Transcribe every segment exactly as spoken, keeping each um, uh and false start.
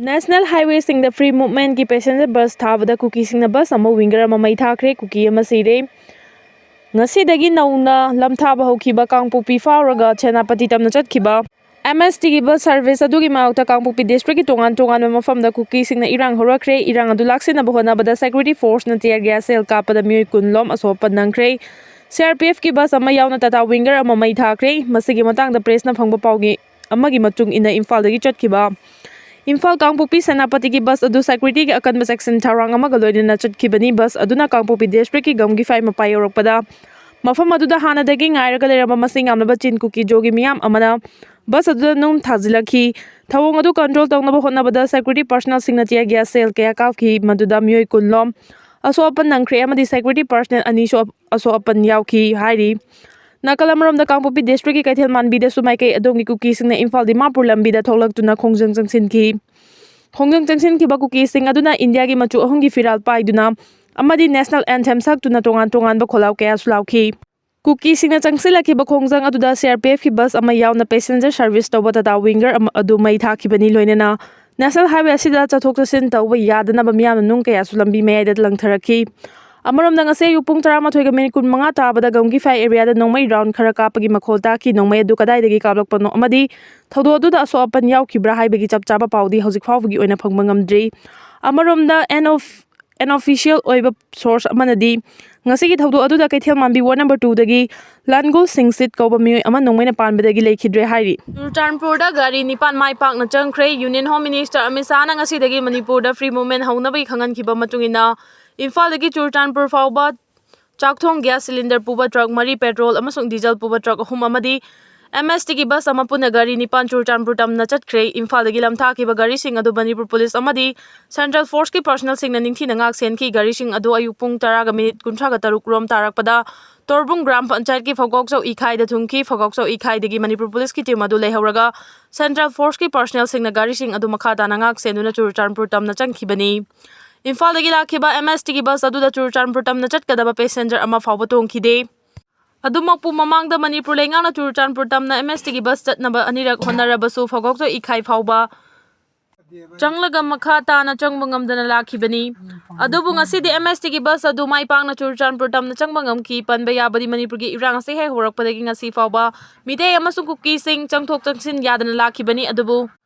National ꯍꯥꯏꯋꯦꯁꯤꯡꯗ free ꯃꯨꯚꯃꯦꯟꯠꯀꯤ passenger bus ꯊꯥꯕꯗ ꯀꯨꯀꯤꯁꯤꯡꯅ bus ꯑꯃ ꯋꯤꯡꯒꯔ ꯑꯃ ꯃꯩ ꯊꯥꯈ꯭ꯔꯦ꯫ ꯀꯨꯀꯤ ꯑꯃ ꯁꯤꯔꯦ꯫ ꯉꯁꯤꯗꯒꯤ ꯅꯧꯅ ꯂꯝꯊꯥꯕ ꯍꯧꯈꯤꯕ ꯀꯥꯡꯄꯣꯛꯄꯤ ꯐꯥꯎꯔꯒ ꯁꯦꯅꯥꯄꯇꯤ ꯇꯝꯅ ꯆꯠꯈꯤꯕ ꯑꯦꯝ ꯑꯦꯁ ꯇꯤꯒꯤ ꯕꯁ ꯁꯔꯚꯤꯁ ꯑꯗꯨꯒꯤ ꯃꯥꯌꯣꯛꯇ ꯀꯥꯡꯄꯣꯛꯄꯤ ꯗꯤꯁꯇ꯭ꯔꯤꯛꯀꯤ ꯇꯣꯉꯥꯟ ꯇꯣꯉꯥꯟꯕ ꯃꯐꯝꯗ ꯀꯨꯀꯤꯁꯤꯡꯅ ꯏꯔꯥꯡ ꯍꯧꯔꯛꯈ꯭ꯔꯦ꯫ ꯏꯔꯥꯡ ꯑꯗꯨ ꯂꯥꯛꯁꯤꯟꯅꯕ ꯍꯣꯠꯅꯕꯗ ꯁꯦꯀ꯭ꯌꯨꯔꯤꯇꯤ ꯐꯣꯔꯁꯅ ꯇꯤꯌꯔ ꯒ꯭ꯌꯥꯁ ꯁꯦꯜ ꯀꯥꯞꯄꯗ ꯃꯤꯑꯣꯏ ꯀꯨꯟ ꯂꯣꯝ ꯑꯁꯣꯛ ꯑꯄꯟ ꯅꯪꯈ꯭ꯔꯦ꯫ ꯁꯤ ꯑꯥꯔ ꯄꯤ ꯑꯦꯐꯀꯤ ꯕꯁ ꯑꯃ ꯌꯥꯎꯅ ꯇꯥꯇꯥ ꯋꯤꯡꯒꯔ ꯑꯃ ꯃꯩ ꯊꯥꯈ꯭ꯔꯦ꯫ ꯃꯁꯤꯒꯤ ꯃꯇꯥꯡꯗ ꯄ꯭ꯔꯦꯁꯅ ꯐꯪꯕ ꯄꯥꯎꯒꯤ ꯑꯃꯒꯤ ꯃꯇꯨꯡ ꯏꯟꯅ ꯏꯝꯐꯥꯜꯗꯒꯤ ꯆꯠꯈꯤꯕ ꯏꯝꯐꯥꯜ ꯀꯥꯡꯄꯣꯛꯄꯤ ꯁꯦꯅꯥꯄꯇꯤꯒꯤ ꯕꯁ ꯑꯗꯨ ꯁꯦꯀ꯭ꯌꯨꯔꯤꯇꯤꯒꯤ ꯑꯀꯟꯕ ꯆꯦꯛꯁꯤꯟ ꯊꯧꯔꯥꯡ ꯑꯃꯒ ꯂꯣꯏꯅꯅ ꯆꯠꯈꯤꯕꯅꯤ꯫ ꯕꯁ ꯑꯗꯨꯅ ꯀꯥꯡꯄꯣꯛꯄꯤ ꯗꯤꯁꯇ꯭ꯔꯤꯛꯀꯤ ꯒꯝꯒꯤꯐꯥꯏ ꯃꯄꯥ ꯌꯧꯔꯛꯄꯗ ꯃꯐꯝ ꯑꯗꯨꯗ ꯍꯥꯟꯅꯗꯒꯤ ꯉꯥꯏꯔꯒ ꯂꯩꯔꯝꯕ ꯃꯁꯤꯡ ꯌꯥꯝꯂꯕ ꯆꯤꯟ ꯀꯨꯀꯤ ꯖꯣꯒꯤ ꯃꯤꯌꯥꯝ ꯑꯃꯅ ꯕꯁ ꯑꯗꯨꯗ ꯅꯨꯡ ꯊꯥꯖꯤꯜꯂꯛꯈꯤ꯫ ꯊꯧꯑꯣꯡ ꯑꯗꯨ ꯀꯟꯇ꯭ꯔꯣꯜ ꯇꯧꯅꯕ ꯍꯣꯠꯅꯕꯗ ꯁꯦꯀ꯭ꯌꯨꯔꯤꯇꯤ ꯄꯔꯁꯅꯦꯜꯁꯤꯡꯅ ꯇꯤꯌꯔ ꯒ꯭ꯌꯥꯁ ꯁꯦꯜ ꯀꯌꯥ ꯀꯥꯞꯈꯤ, ꯃꯗꯨꯗ ꯃꯤꯑꯣꯏ ꯀꯨꯟ ꯂꯣꯝ ꯑꯁꯣꯛ ꯑꯄꯟ ꯅꯪꯈ꯭ꯔꯦ ꯑꯃꯗꯤ ꯁꯦꯀ꯭ꯌꯨꯔꯤꯇꯤ ꯄꯔꯁꯅꯦꯜ ꯑꯅꯤꯁꯨ ꯑꯁꯣꯛ ꯑꯄꯟ ꯌꯥꯎꯈꯤ ꯍꯥꯏꯔꯤ꯫ ꯅꯥꯀꯜ ꯑꯃꯔꯣꯝꯗ ꯀꯥꯡꯄꯣꯛꯄꯤ ꯗꯤꯁꯇ꯭ꯔꯤꯛꯀꯤ ꯀꯩꯊꯦꯜ ꯃꯥꯟꯕꯤꯗꯁꯨ ꯃꯥꯏꯀꯩ ꯑꯗꯣꯝꯒꯤ ꯀꯨꯀꯤꯁꯤꯡꯅ ꯏꯝꯐꯥꯜ ꯗꯤꯃꯥꯄꯨꯔ ꯂꯝꯕꯤꯗ ꯊꯣꯛꯂꯛꯇꯨꯅ ꯈꯣꯡꯖꯪ ꯆꯪꯁꯤꯟꯈꯤ꯫ ꯈꯣꯡꯖꯪ ꯆꯪꯁꯤꯟꯈꯤꯕ ꯀꯨꯀꯤꯁꯤꯡ ꯑꯗꯨꯅ ꯏꯟꯗꯤꯌꯥꯒꯤ ꯃꯆꯨ ꯑꯍꯨꯝꯒꯤ ꯐꯤꯔꯥꯜ ꯄꯥꯏꯗꯨꯅ ꯑꯃꯗꯤ ꯅꯦꯁꯅꯦꯜ ꯑꯦꯟꯊꯦꯝ ꯁꯛꯇꯨꯅ ꯇꯣꯉꯥꯟ ꯇꯣꯉꯥꯟꯕ ꯈꯣꯜꯂꯥꯎ ꯀꯌꯥꯁꯨ ꯂꯥꯎꯈꯤ꯫ ꯀꯨꯀꯤꯁꯤꯡꯅ ꯆꯪꯁꯤꯜꯂꯛꯈꯤꯕ ꯈꯣꯡꯖꯪ ꯑꯗꯨꯗ ꯁꯤ ꯑꯥꯔ ꯄꯤ ꯑꯦꯐꯀꯤ ꯕꯁ ꯑꯃ ꯌꯥꯎꯅ ꯄꯦꯁꯦꯟꯖꯔ ꯁꯔꯚꯤꯁ ꯇꯧꯕ ꯇꯥꯇꯥ ꯋꯤꯡꯒꯔ ꯑꯃ ꯑꯗꯨ ꯃꯩ ꯊꯥꯈꯤꯕꯅꯤ꯫ ꯂꯣꯏꯅꯅ ꯅꯦꯁꯅꯦꯜ ꯍꯥꯏꯋꯦ ꯑꯁꯤꯗ ꯆꯠꯊꯣꯛ ꯆꯠꯁꯤꯟ ꯇꯧꯕ ꯌꯥꯗꯅꯕ ꯃꯤꯌꯥꯝꯅ ꯅꯨꯡ ꯀꯌꯥꯁꯨ ꯂꯝꯕꯤ ꯃꯌꯥꯏꯗ ꯂꯪꯊꯔꯛꯈꯤ꯫ ꯑꯃꯔꯣꯝꯗ ꯉꯁꯤ ꯑꯌꯨꯛ ꯄꯨꯡ ꯇꯔꯥꯃꯥꯊꯣꯏꯒ ꯃꯤꯅꯤꯠ ꯀꯨꯟꯃꯉꯥ ꯇꯥꯕꯗ ꯒꯝꯒꯤꯐꯥꯏ ꯑꯦꯔꯤꯌꯥꯗ ꯅꯣꯡꯃꯩ ꯔꯥꯎꯟ ꯈꯔ ꯀꯥꯞꯄꯒꯤ ꯃꯈꯣꯜ ꯇꯥꯈꯤ꯫ ꯅꯣꯡꯃꯩ ꯑꯗꯨ ꯀꯗꯥꯏꯗꯒꯤ ꯀꯥꯞꯂꯛꯄꯅꯣ ꯑꯃꯗꯤ ꯊꯧꯗꯣꯛ ꯑꯗꯨꯗ ꯑꯁꯣꯛ ꯑꯄꯟ ꯌꯥꯎꯈꯤꯕ꯭ꯔꯥ ꯍꯥꯏꯕꯒꯤ ꯆꯞ ꯆꯥꯕ ꯄꯥꯎꯗꯤ ꯍꯧꯖꯤꯛ ꯐꯥꯎꯕꯒꯤ ꯑꯣꯏꯅ ꯐꯪꯕ ꯉꯝꯗ꯭ꯔꯤ꯫ ꯑꯃꯔꯣꯝꯗ ꯑꯦꯟ ꯑꯣꯐꯤꯁꯤꯌꯦꯜ ꯑꯣꯏꯕ ꯁꯣꯔꯁ ꯑꯃꯅꯗꯤ ꯉꯁꯤꯒꯤ ꯊꯧꯗꯣꯛ ꯑꯗꯨꯗ ꯀꯩꯊꯦꯜ ꯃꯥꯟꯕꯤ ꯋꯥꯔꯗ ꯅꯝꯕꯔ ꯇꯨꯗꯒꯤ ꯂꯥꯟꯒꯨꯜ ꯁꯤꯡꯁꯤꯠ ꯀꯧꯕ ꯃꯤꯑꯣꯏ ꯑꯃ ꯅꯣꯡꯃꯩꯅ ꯄꯥꯟꯕꯗꯒꯤ ꯂꯩꯈꯤꯗ꯭ꯔꯦ ꯍꯥꯏꯔꯤ꯫ ꯆꯨꯔꯆꯥꯟꯄꯨꯔꯗ ꯒꯥꯔꯤ ꯅꯤꯄꯥꯟ ꯃꯥꯏ ꯄꯥꯛꯅ ꯆꯪꯈ꯭ꯔꯦ꯫ ꯌꯨꯅꯤꯌꯟ ꯍꯣꯝ ꯃꯤꯅꯤꯁꯇꯔ ꯑꯃꯤꯠ ꯁꯥꯍꯅ ꯉꯁꯤꯗꯒꯤ ꯃꯅꯤꯄꯨꯔꯗ ꯐ꯭ꯔꯤ ꯃꯨꯚꯃꯦꯟꯠ ꯍꯧꯅꯕꯒꯤ ꯈꯪꯍꯟꯈꯤꯕ ꯃꯇꯨꯡ ꯏꯟꯅ ꯏꯝꯐꯥꯜꯗꯒꯤ ꯆꯨꯔꯆꯥꯟꯄꯨꯔ ꯐꯥꯎꯕ ꯆꯥꯛꯊꯣꯡ ꯒ꯭ꯌꯥꯁ ꯁꯤꯂꯤꯟꯗꯔ ꯄꯨꯕ ꯇ꯭ꯔꯛ ꯃꯔꯤ, ꯄꯦꯇ꯭ꯔꯣꯜ ꯑꯃꯁꯨꯡ ꯗꯤꯖꯜ ꯄꯨꯕ ꯇ꯭ꯔꯛ ꯑꯍꯨꯝ ꯑꯃꯗꯤ ꯑꯦꯝ ꯑꯦꯁ ꯇꯤꯒꯤ ꯕꯁ ꯑꯃ ꯄꯨꯟꯅ ꯒꯥꯔꯤ ꯅꯤꯄꯥꯟ ꯆꯨꯔꯆꯥꯟꯄꯨꯔ ꯇꯝꯅ ꯆꯠꯈ꯭ꯔꯦ꯫ ꯏꯝꯐꯥꯜꯗꯒꯤ ꯂꯝꯊꯥꯈꯤꯕ ꯒꯥꯔꯤꯁꯤꯡ ꯑꯗꯨ ꯃꯅꯤꯄꯨꯔ ꯄꯨꯂꯤꯁ ꯑꯃꯗꯤ ꯁꯦꯟꯇ꯭ꯔꯦꯜ ꯐꯣꯔꯁꯀꯤ ꯄꯔꯁꯅꯦꯜꯁꯤꯡꯅ ꯅꯤꯡꯊꯤꯅ ꯉꯥꯛ ꯁꯦꯟꯈꯤ꯫ ꯒꯥꯔꯤꯁꯤꯡ ꯑꯗꯨ ꯑꯌꯨꯛ ꯄꯨꯡ ꯇꯔꯥꯒ ꯃꯤꯅꯤꯠ ꯀꯨꯟꯊ꯭ꯔꯥꯒ ꯇꯔꯨꯛ ꯔꯣꯝ ꯇꯥꯔꯛꯄꯗ ꯇꯣꯔꯕꯨꯡ ꯒ꯭ꯔꯥꯝ ꯄꯟꯆꯥꯌꯠꯀꯤ ꯐꯒꯣꯛꯆꯧ ꯏꯈꯥꯏꯗ ꯊꯨꯡꯈꯤ꯫ ꯐꯒꯣꯛꯆꯧ ꯏꯈꯥꯏꯗꯒꯤ ꯃꯅꯤꯄꯨꯔ ꯄꯨꯂꯤꯁꯀꯤ ꯇꯤꯝ ꯑꯗꯨ ꯂꯩꯍꯧꯔꯒ ꯁꯦꯟꯇ꯭ꯔꯦꯜ ꯐꯣꯔꯁꯀꯤ ꯄꯔꯁꯅꯦꯜꯁꯤꯡꯅ ꯒꯥꯔꯤꯁꯤꯡ ꯑꯗꯨ ꯃꯈꯥ ꯇꯥꯅ ꯉꯥꯛ ꯁꯦꯟꯗꯨꯅ ꯆꯨꯔꯆꯥꯟꯄꯨꯔ ꯇꯝꯅ ꯆꯪꯈꯤꯕꯅꯤ꯫ ꯏꯝꯐꯥꯜꯗꯒꯤ ꯂꯥꯛꯈꯤꯕ ꯑꯦꯝ ꯑꯦꯁ ꯇꯤꯒꯤ ꯕꯁ ꯑꯗꯨꯗ ꯆꯨꯔꯆꯥꯟꯄꯨꯔ ꯇꯝꯅ ꯆꯠꯀꯗꯕ ꯄꯦꯁꯦꯟꯖꯔ ꯑꯃ ꯐꯥꯎꯕ ꯇꯣꯡꯈꯤꯗꯦ꯫ ꯑꯗꯨꯃꯛꯄꯨ ꯃꯃꯥꯡꯗ ꯃꯅꯤꯄꯨꯔ ꯂꯩꯉꯥꯛꯅ ꯆꯨꯔꯆꯥꯟꯄꯨꯔ ꯇꯝꯅ ꯑꯦꯝ ꯑꯦꯁ ꯇꯤꯒꯤ ꯕꯁ ꯆꯠꯅꯕ ꯑꯅꯤꯔꯛ ꯍꯣꯠꯅꯔꯕꯁꯨ ꯐꯒꯣꯛꯆꯧ ꯏꯈꯥꯏ ꯐꯥꯎꯕ ꯆꯪꯂꯒ ꯃꯈꯥ ꯇꯥꯅ ꯆꯪꯕ ꯉꯝꯗꯅ ꯂꯥꯛꯈꯤꯕꯅꯤ꯫ ꯑꯗꯨꯕꯨ ꯉꯁꯤꯗꯤ ꯑꯦꯝ ꯑꯦꯁ ꯇꯤꯒꯤ ꯕꯁ ꯑꯗꯨ ꯃꯥꯏ ꯄꯥꯛꯅ ꯆꯨꯔꯆꯥꯟꯄꯨꯔ ꯇꯝꯅ ꯆꯪꯕ ꯉꯝꯈꯤ꯫ ꯄꯟꯕ ꯌꯥꯕꯗꯤ ꯃꯅꯤꯄꯨꯔꯒꯤ ꯏꯔꯥꯡ ꯑꯁꯤ ꯍꯦꯛ ꯍꯧꯔꯛꯄꯗꯒꯤ ꯉꯁꯤ ꯐꯥꯎꯕ ꯃꯤꯇꯩ ꯑꯃꯁꯨꯡ ꯀꯨꯀꯤꯁꯤꯡ ꯆꯪꯊꯣꯛ ꯆꯪꯁꯤꯟ ꯌꯥꯗꯅ ꯂꯥꯛꯈꯤꯕꯅꯤ꯫ ꯑꯗꯨꯕꯨ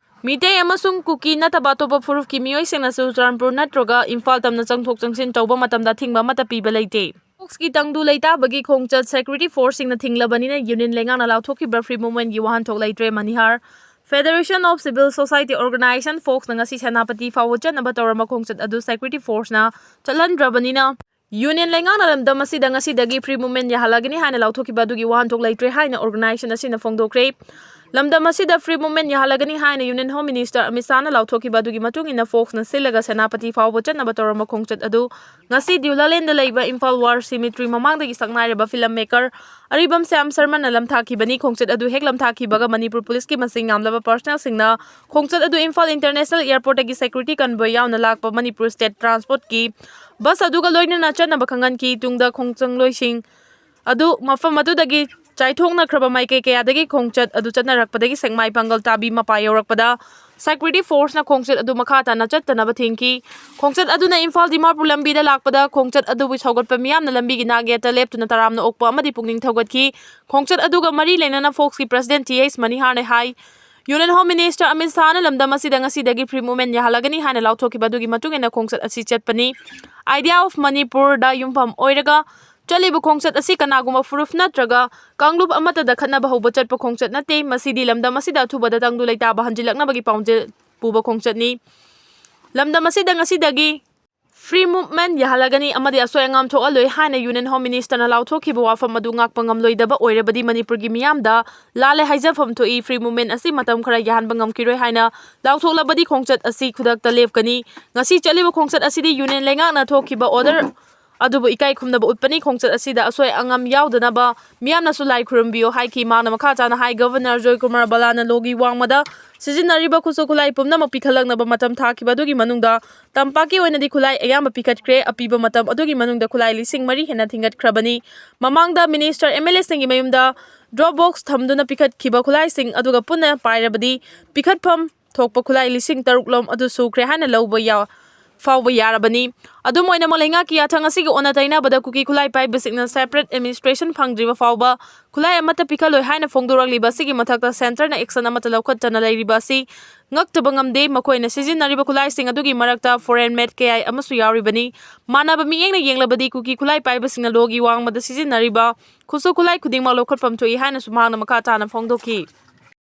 ꯃꯤꯇꯩ ꯑꯃꯁꯨꯡ ꯀꯨꯀꯤ ꯅꯠꯇꯕ ꯑꯇꯣꯞꯄ ꯐꯨꯔꯨꯞꯀꯤ ꯃꯤꯑꯣꯏꯁꯤꯡꯅꯁꯨ ꯆꯨꯔꯆꯥꯟꯄꯨꯔ ꯅꯠꯇ꯭ꯔꯒ ꯏꯝꯐꯥꯜ ꯇꯝꯅ ꯆꯪꯊꯣꯛ ꯆꯪꯁꯤꯟ ꯇꯧꯕ ꯃꯇꯝꯗ ꯑꯊꯤꯡꯕ ꯑꯃꯠꯇ ꯄꯤꯕ ꯂꯩꯇꯦ꯫ ꯐꯣꯛꯁꯀꯤ ꯇꯪꯗꯨ ꯂꯩꯇꯥꯕꯒꯤ ꯈꯣꯡꯆꯠ ꯁꯦꯀ꯭ꯌꯨꯔꯤꯇꯤ ꯐꯣꯔꯁꯁꯤꯡꯅ ꯊꯤꯡꯂꯕꯅꯤꯅ ꯌꯨꯅꯤꯌꯟ ꯂꯩꯉꯥꯛꯅ ꯂꯥꯎꯊꯣꯛꯈꯤꯕ ꯐ꯭ꯔꯤ ꯃꯨꯚꯃꯦꯟꯠꯀꯤ ꯋꯥꯍꯟꯊꯣꯛ ꯂꯩꯇ꯭ꯔꯦ꯫ ꯃꯅꯤꯍꯥꯔ Federation of Civil Society Organization, ꯐꯣꯛꯁꯅ ꯉꯁꯤ ꯁꯦꯅꯥꯄꯇꯤ ꯐꯥꯎꯕ ꯆꯠꯅꯕ ꯇꯧꯔꯝꯕ ꯈꯣꯡꯆꯠ ꯑꯗꯨ ꯁꯦꯀ꯭ꯌꯨꯔꯤꯇꯤ ꯐꯣꯔꯁꯅ ꯆꯠꯍꯟꯗ꯭ꯔꯕꯅꯤꯅ ꯌꯨꯅꯤꯌꯟ ꯂꯩꯉꯥꯛꯅ ꯂꯝꯗꯝ ꯑꯁꯤꯗ ꯉꯁꯤꯗꯒꯤ ꯐ꯭ꯔꯤ ꯃꯨꯚꯃꯦꯟꯠ ꯌꯥꯍꯜꯂꯒꯅꯤ ꯍꯥꯏꯅ ꯂꯥꯎꯊꯣꯛꯈꯤꯕ ꯑꯗꯨꯒꯤ ꯋꯥꯍꯟꯊꯣꯛ ꯂꯩꯇ꯭ꯔꯦ ꯍꯥꯏꯅ ꯑꯣꯔꯒꯅꯥꯏꯖꯦꯁꯟ ꯑꯁꯤꯅ ꯐꯣꯡꯗꯣꯛꯈ꯭ꯔꯦ꯫ ꯂꯝꯗꯝ ꯑꯁꯤꯗ ꯐ꯭ꯔꯤ ꯃꯨꯚꯃꯦꯟꯠ ꯌꯥꯍꯜꯂꯒꯅꯤ ꯍꯥꯏꯅ ꯌꯨꯅꯤꯌꯟ ꯍꯣꯝ ꯃꯤꯅꯤꯁꯇꯔ ꯑꯃꯤꯠ ꯁꯥꯍꯅ ꯂꯥꯎꯊꯣꯛꯈꯤꯕ ꯑꯗꯨꯒꯤ ꯃꯇꯨꯡ ꯏꯟꯅ ꯐꯣꯛꯁꯅ ꯁꯤꯜꯂꯒ ꯁꯦꯅꯥꯄꯇꯤ ꯐꯥꯎꯕ ꯆꯠꯅꯕ ꯇꯧꯔꯝꯕ ꯈꯣꯡꯆꯠ ꯑꯗꯨ ꯉꯁꯤ ꯗ꯭ꯌꯨꯂꯥꯂꯦꯟꯗ ꯂꯩꯕ ꯏꯝꯐꯥꯜ ꯋꯥꯔ ꯁꯤꯃꯤꯇ꯭ꯔꯤ ꯃꯃꯥꯡꯗꯒꯤ ꯁꯛꯅꯥꯏꯔꯕ ꯐꯤꯂꯝ ꯃꯦꯀꯔ ꯑꯔꯤꯕꯝ ꯁ꯭ꯌꯥꯝ ꯁꯔꯃꯅ ꯂꯝꯊꯥꯈꯤꯕꯅꯤ꯫ ꯈꯣꯡꯆꯠ ꯑꯗꯨ ꯍꯦꯛ ꯂꯝꯊꯥꯈꯤꯕꯒ ꯃꯅꯤꯄꯨꯔ ꯄꯨꯂꯤꯁꯀꯤ ꯃꯁꯤꯡ ꯌꯥꯝꯂꯕ ꯄꯔꯁꯅꯦꯜꯁꯤꯡꯅ ꯈꯣꯡꯆꯠ ꯑꯗꯨ ꯏꯝꯐꯥꯜ ꯏꯟꯇꯔꯅꯦꯁꯅꯦꯜ ꯑꯦꯌꯔꯄꯣꯔꯠꯇꯒꯤ ꯁꯦꯀ꯭ꯌꯨꯔꯤꯇꯤ ꯀꯟꯚꯣꯏ ꯌꯥꯎꯅ ꯂꯥꯛꯄ ꯃꯅꯤꯄꯨꯔ ꯁ꯭ꯇꯦꯠ ꯇ꯭ꯔꯥꯟꯁꯄꯣꯔꯠꯀꯤ ꯕꯁ ꯑꯗꯨꯒ ꯂꯣꯏꯅꯅ ꯆꯠꯅꯕ ꯈꯪꯍꯟꯈꯤ꯫ ꯇꯨꯡꯗ ꯈꯣꯡꯆꯪꯂꯣꯏꯁꯤꯡ ꯑꯗꯨ ꯃꯐꯝ ꯑꯗꯨꯗꯒꯤ ꯆꯥꯏꯊꯣꯛꯅꯈ꯭ꯔꯕ ꯃꯥꯏꯀꯩ ꯀꯌꯥꯗꯒꯤ ꯈꯣꯡꯆꯠ ꯑꯗꯨ ꯆꯠꯅꯔꯛꯄꯗꯒꯤ ꯁꯦꯛꯃꯥꯏ ꯄꯥꯡꯒꯜ ꯇꯥꯕꯤ ꯃꯄꯥ ꯌꯧꯔꯛꯄꯗ ꯁꯦꯀ꯭ꯌꯨꯔꯤꯇꯤ ꯐꯣꯔꯁꯅ ꯈꯣꯡꯆꯠ ꯑꯗꯨ ꯃꯈꯥ ꯇꯥꯅ ꯆꯠꯇꯅꯕ ꯊꯤꯡꯈꯤ꯫ ꯈꯣꯡꯆꯠ ꯑꯗꯨꯅ ꯏꯝꯐꯥꯜ ꯗꯤꯃꯥꯄꯨꯔ ꯂꯝꯕꯤꯗ ꯂꯥꯛꯄꯗ ꯈꯣꯡꯆꯠ ꯑꯗꯨꯕꯨ ꯁꯧꯒꯠꯄ ꯃꯤꯌꯥꯝꯅ ꯂꯝꯕꯤꯒꯤ ꯅꯥꯛ ꯌꯦꯠꯇ ꯂꯦꯞꯇꯨꯅ ꯇꯔꯥꯝꯅ ꯑꯣꯛꯄ ꯑꯃꯗꯤ ꯄꯨꯛꯅꯤꯡ ꯊꯧꯒꯠꯈꯤ꯫ ꯈꯣꯡꯆꯠ ꯑꯗꯨꯒ ꯃꯔꯤ ꯂꯩꯅꯅ ꯐꯣꯛꯁꯀꯤ ꯄ꯭ꯔꯁꯤꯗꯦꯟꯠ ꯇꯤ ꯑꯩꯆ ꯃꯅꯤꯍꯥꯔꯅ ꯍꯥꯏ, ꯌꯨꯅꯤꯌꯟ ꯍꯣꯝ ꯃꯤꯅꯤꯁꯇꯔ ꯑꯃꯤꯠ ꯁꯥꯍꯅ ꯂꯝꯗꯝ ꯑꯁꯤꯗ ꯉꯁꯤꯗꯒꯤ ꯐ꯭ꯔꯤ ꯃꯨꯚꯃꯦꯟꯠ ꯌꯥꯍꯜꯂꯒꯅꯤ ꯍꯥꯏꯅ ꯂꯥꯎꯊꯣꯛꯈꯤꯕ ꯑꯗꯨꯒꯤ ꯃꯇꯨꯡ ꯏꯟꯅ ꯈꯣꯡꯆꯠ ꯑꯁꯤ ꯆꯠꯄꯅꯤ꯫ ꯑꯥꯏꯗꯤꯌꯥ ꯑꯣꯐ ꯃꯅꯤꯄꯨꯔꯗ ꯌꯨꯝꯐꯝ ꯑꯣꯏꯔꯒ ꯆꯠꯂꯤꯕ ꯈꯣꯡꯆꯠ ꯑꯁꯤ ꯀꯅꯥꯒꯨꯝꯕ ꯐꯨꯔꯨꯞ ꯅꯠꯇ꯭ꯔꯒ ꯀꯥꯡꯂꯨꯞ ꯑꯃꯠꯇꯗ ꯈꯠꯅꯕ ꯍꯧꯕ ꯆꯠꯄ ꯈꯣꯡꯆꯠ ꯅꯠꯇꯦ꯫ ꯃꯁꯤꯗꯤ ꯂꯝꯗꯝ ꯑꯁꯤꯗ ꯑꯊꯨꯕꯗ ꯇꯪꯗꯨ ꯂꯩꯇꯥꯕ ꯍꯟꯖꯤꯜꯂꯛꯅꯕꯒꯤ ꯄꯥꯎꯖꯦꯜ ꯄꯨꯕ ꯈꯣꯡꯆꯠꯅꯤ꯫ ꯂꯝꯗꯝ ꯑꯁꯤꯗ ꯉꯁꯤꯗꯒꯤ ꯐ꯭ꯔꯤ ꯃꯨꯚꯃꯦꯟꯠ ꯌꯥꯍꯜꯂꯒꯅꯤ ꯑꯃꯗꯤ ꯑꯁꯣꯏ ꯑꯉꯥꯝ ꯊꯣꯛꯍꯜꯂꯣꯏ ꯍꯥꯏꯅ ꯌꯨꯅꯤꯌꯟ ꯍꯣꯝ ꯃꯤꯅꯤꯁꯇꯔꯅ ꯂꯥꯎꯊꯣꯛꯈꯤꯕ ꯋꯥꯐꯝ ꯑꯗꯨ ꯉꯥꯛꯄ ꯉꯝꯂꯣꯏꯗꯕ ꯑꯣꯏꯔꯕꯗꯤ ꯃꯅꯤꯄꯨꯔꯒꯤ ꯃꯤꯌꯥꯝꯗ ꯂꯥꯜꯂꯦ ꯍꯥꯏꯖꯐꯝ ꯊꯣꯛꯏ꯫ ꯐ꯭ꯔꯤ ꯃꯨꯚꯃꯦꯟꯠ ꯑꯁꯤ ꯃꯇꯝ ꯈꯔ ꯌꯥꯍꯟꯕ ꯉꯝꯈꯤꯔꯣꯏ ꯍꯥꯏꯅ ꯂꯥꯎꯊꯣꯛꯂꯕꯗꯤ ꯈꯣꯡꯆꯠ ꯑꯁꯤ ꯈꯨꯗꯛꯇ ꯂꯦꯞꯀꯅꯤ꯫ ꯉꯁꯤ ꯆꯠꯂꯤꯕ ꯈꯣꯡꯆꯠ ꯑꯁꯤꯗꯤ ꯌꯨꯅꯤꯌꯟ ꯂꯩꯉꯥꯛꯅ ꯊꯣꯛꯈꯤꯕ ꯑꯣꯔꯗꯔ ꯑꯗꯨꯕꯨ ꯏꯀꯥꯏ ꯈꯨꯝꯅꯕ ꯎꯠꯄꯅꯤ꯫ ꯈꯣꯡꯆꯠ ꯑꯁꯤꯗ ꯑꯁꯣꯏ ꯑꯉꯥꯝ ꯌꯥꯎꯗꯅꯕ ꯃꯤꯌꯥꯝꯅꯁꯨ ꯂꯥꯏ ꯈꯨꯔꯨꯝꯕꯤꯌꯨ ꯍꯥꯏꯈꯤ꯫ ꯃꯍꯥꯛꯅ ꯃꯈꯥ ꯇꯥꯅ ꯍꯥꯏ, ꯒꯕꯔꯅꯔ ꯖꯣꯏꯀꯨꯃꯥꯔ ꯕꯂꯥꯅ ꯂꯣꯒꯤ ꯋꯥꯡꯃꯗ ꯁꯤꯖꯤꯟꯅꯔꯤꯕ ꯈꯨꯠꯁꯨ ꯈꯨꯠꯂꯥꯏ ꯄꯨꯝꯅꯃꯛ ꯄꯤꯈꯠꯂꯛꯅꯕ ꯃꯇꯝ ꯊꯥꯈꯤꯕ ꯑꯗꯨꯒꯤ ꯃꯅꯨꯡꯗ ꯇꯝꯄꯥꯛꯀꯤ ꯑꯣꯏꯅꯗꯤ ꯈꯨꯠꯂꯥꯏ ꯑꯌꯥꯝꯕ ꯄꯤꯈꯠꯈ꯭ꯔꯦ꯫ ꯑꯄꯤꯕ ꯃꯇꯝ ꯑꯗꯨꯒꯤ ꯃꯅꯨꯡꯗ ꯈꯨꯠꯂꯥꯏ ꯂꯤꯁꯤꯡ ꯃꯔꯤ ꯍꯦꯟꯅ ꯊꯤꯡꯒꯠꯈ꯭ꯔꯕꯅꯤ꯫ ꯃꯃꯥꯡꯗ ꯃꯤꯅꯤꯁꯇꯔ, ꯑꯦꯝ ꯑꯦꯜ ꯑꯦꯁꯤꯡꯒꯤ ꯃꯌꯨꯝꯗ ꯗ꯭ꯔꯣꯞ ꯕꯣꯛꯁ ꯊꯝꯗꯨꯅ ꯄꯤꯈꯠꯈꯤꯕ ꯈꯨꯠꯂꯥꯏꯁꯤꯡ ꯑꯗꯨꯒ ꯄꯨꯟꯅ ꯄꯥꯏꯔꯕꯗꯤ ꯄꯤꯈꯠꯐꯝ ꯊꯣꯛꯄ ꯈꯨꯠꯂꯥꯏ ꯂꯤꯁꯤꯡ ꯇꯔꯨꯛ ꯂꯣꯝ ꯑꯗꯨ ꯁꯨꯈ꯭ꯔꯦ ꯍꯥꯏꯅ ꯂꯧꯕ ꯌꯥ-, ꯐꯥꯎꯕ ꯌꯥꯔꯕꯅꯤ꯫ ꯑꯗꯨꯝ ꯑꯣꯏꯅꯃꯛ, ꯂꯩꯉꯥꯛꯀꯤ ꯌꯥꯊꯪ ꯑꯁꯤꯒꯤ ꯑꯣꯟꯅ ꯇꯩꯅꯕꯗ ꯀꯨꯀꯤ ꯈꯨꯠꯂꯥꯏ ꯄꯥꯏꯕꯁꯤꯡꯅ separate administration ꯐꯪꯗ꯭ꯔꯤꯕ ꯐꯥꯎꯕ ꯈꯨꯠꯂꯥꯏ ꯑꯃꯠꯇ ꯄꯤꯈꯠꯂꯣꯏ ꯍꯥꯏꯅ ꯐꯣꯡꯗꯣꯔꯛꯂꯤꯕ ꯑꯁꯤꯒꯤ ꯃꯊꯛꯇ centreꯅ action ꯑꯃꯠꯇ ꯂꯧꯈꯠꯇꯅ ꯂꯩꯔꯤꯕ ꯑꯁꯤ ꯉꯛꯇꯕ ꯉꯝꯗꯦ꯫ ꯃꯈꯣꯏꯅ ꯁꯤꯖꯤꯟꯅꯔꯤꯕ ꯈꯨꯠꯂꯥꯏꯁꯤꯡ ꯑꯗꯨꯒꯤ ꯃꯔꯛꯇ foreign made ꯀꯌꯥ ꯑꯃꯁꯨ ꯌꯥꯎꯔꯤꯕꯅꯤ꯫ ꯃꯥꯟꯅꯕ ꯃꯤꯠꯌꯦꯡꯅ ꯌꯦꯡꯂꯕꯗꯤ ꯀꯨꯀꯤ ꯈꯨꯠꯂꯥꯏ ꯄꯥꯏꯕꯁꯤꯡꯅ ꯂꯣꯒꯤ ꯋꯥꯡꯃꯗ ꯁꯤꯖꯤꯟꯅꯔꯤꯕ ꯈꯨꯠꯁꯨ ꯈꯨꯠꯂꯥꯏ ꯈꯨꯗꯤꯡꯃꯛ ꯂꯧꯈꯠꯐꯝ ꯊꯣꯛꯏ ꯍꯥꯏꯅꯁꯨ ꯃꯍꯥꯛꯅ ꯃꯈꯥ ꯇꯥꯅ ꯐꯣꯡꯗꯣꯛꯈꯤ꯫